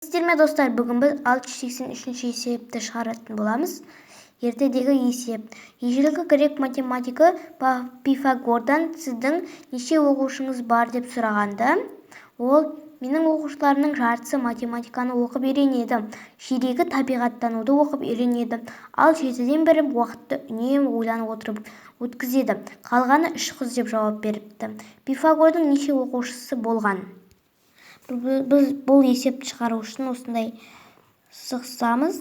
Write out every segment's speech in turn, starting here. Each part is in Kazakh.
Сәлеметсіздер ме, достар! Бүгін біз 683 есепті шығаратын боламыз. Ертедегі есеп. Ежелгі грек математигі Пифагордан сіздің неше оқушыңыз бар деп сұрағанда, ол: менің оқушыларымның жартысы математиканы оқып үйренеді, ширегі табиғаттануды оқып үйренеді, ал жетіден бірі уақытты үнемі ойланып отырып өткізеді, қалғаны үш қыз, деп жауап беріпті. Пифагордың неше оқушысы болған? Біз бұл есепті шығару үшін осындай сызық сызамыз.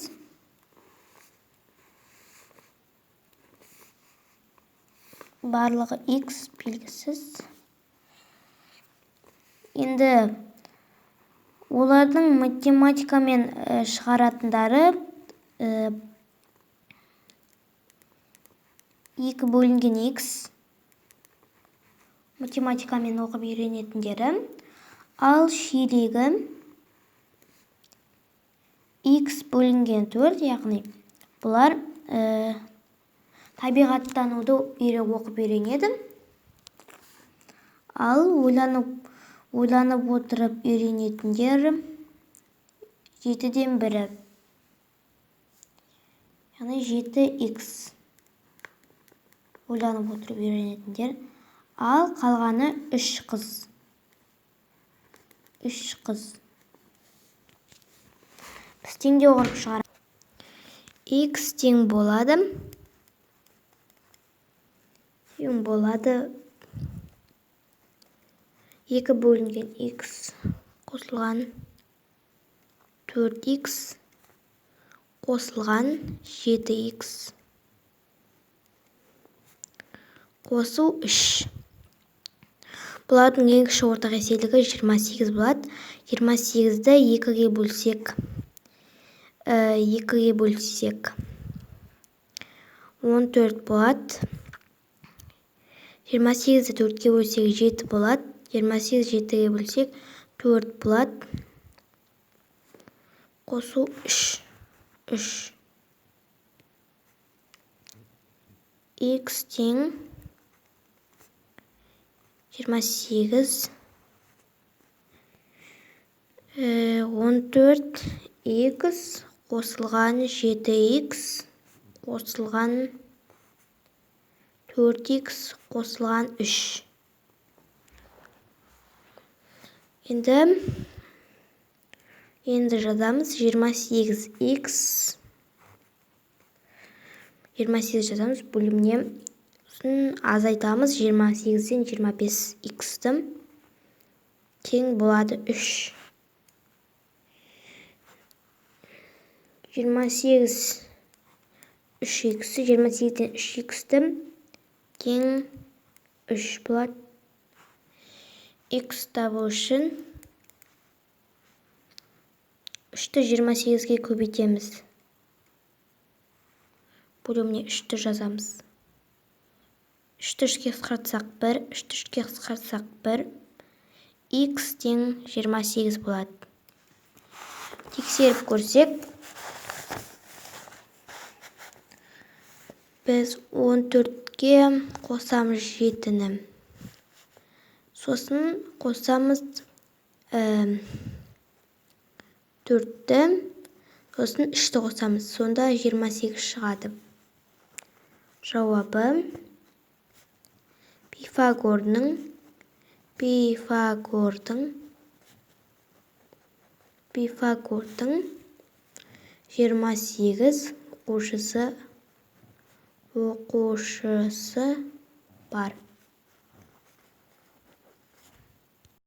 Барлығы x белгісіз. Енді олардың математикамен шығаратындары 2 бөлінген x математикамен оқып үйренетіндері, ал ширегі x бөлінген 4, яғни бұлар табиғаттануды оқып үйренеді, ал ойланып отырып үйренетіндер жетіден бірі, яғни жеті икс ойланып отырып үйренетіндер, ал қалғаны үш қыз. Үш қыз. Біз теңдеу құрып шығарамыз. X тең болады. Тең болады 2 бөлінген x қосылған төрт икс қосылған жеті икс қосу үш. Бұлардың ең кіші ортақ еселігі 28 болады. Жиырма сегізді екіге бөлсек, екіге бөлсек он төрт болады. Жиырма сегізді төртке бөлсек жеті болады. Жиырма сегіз жетіге бөлсек төрт болады. Қосу үш. Үш. Икс тең жиырма сегіз, он төрт икс қосылған жеті икс қосылған төрт икс қосылған үш. Енді жазамыз жиырма сегіз икс, жиырма сегіз жазамыз бөліміне, сосын азайтамыз жиырма сегізден жиырма бес иксті, тең болады үш. Жиырма сегіз үш иксті, жиырма сегізден үш иксті тең үш болады. Икс табу үшін үшті жиырма сегізге көбейтеміз. Бөліміне үшті жазамыз. Үшті үшке қысқартсақ бір, үшті үшке қысқартсақ бір, икс тең жиырма сегіз болады. Тексеріп көрсек, біз он төртке қосамыз жетіні. Сосын қосамыз төртті, сосын үшті қосамыз. Сонда жиырма сегіз шығады. Жауабы Пифагордың жиырма сегіз оқушысы бар.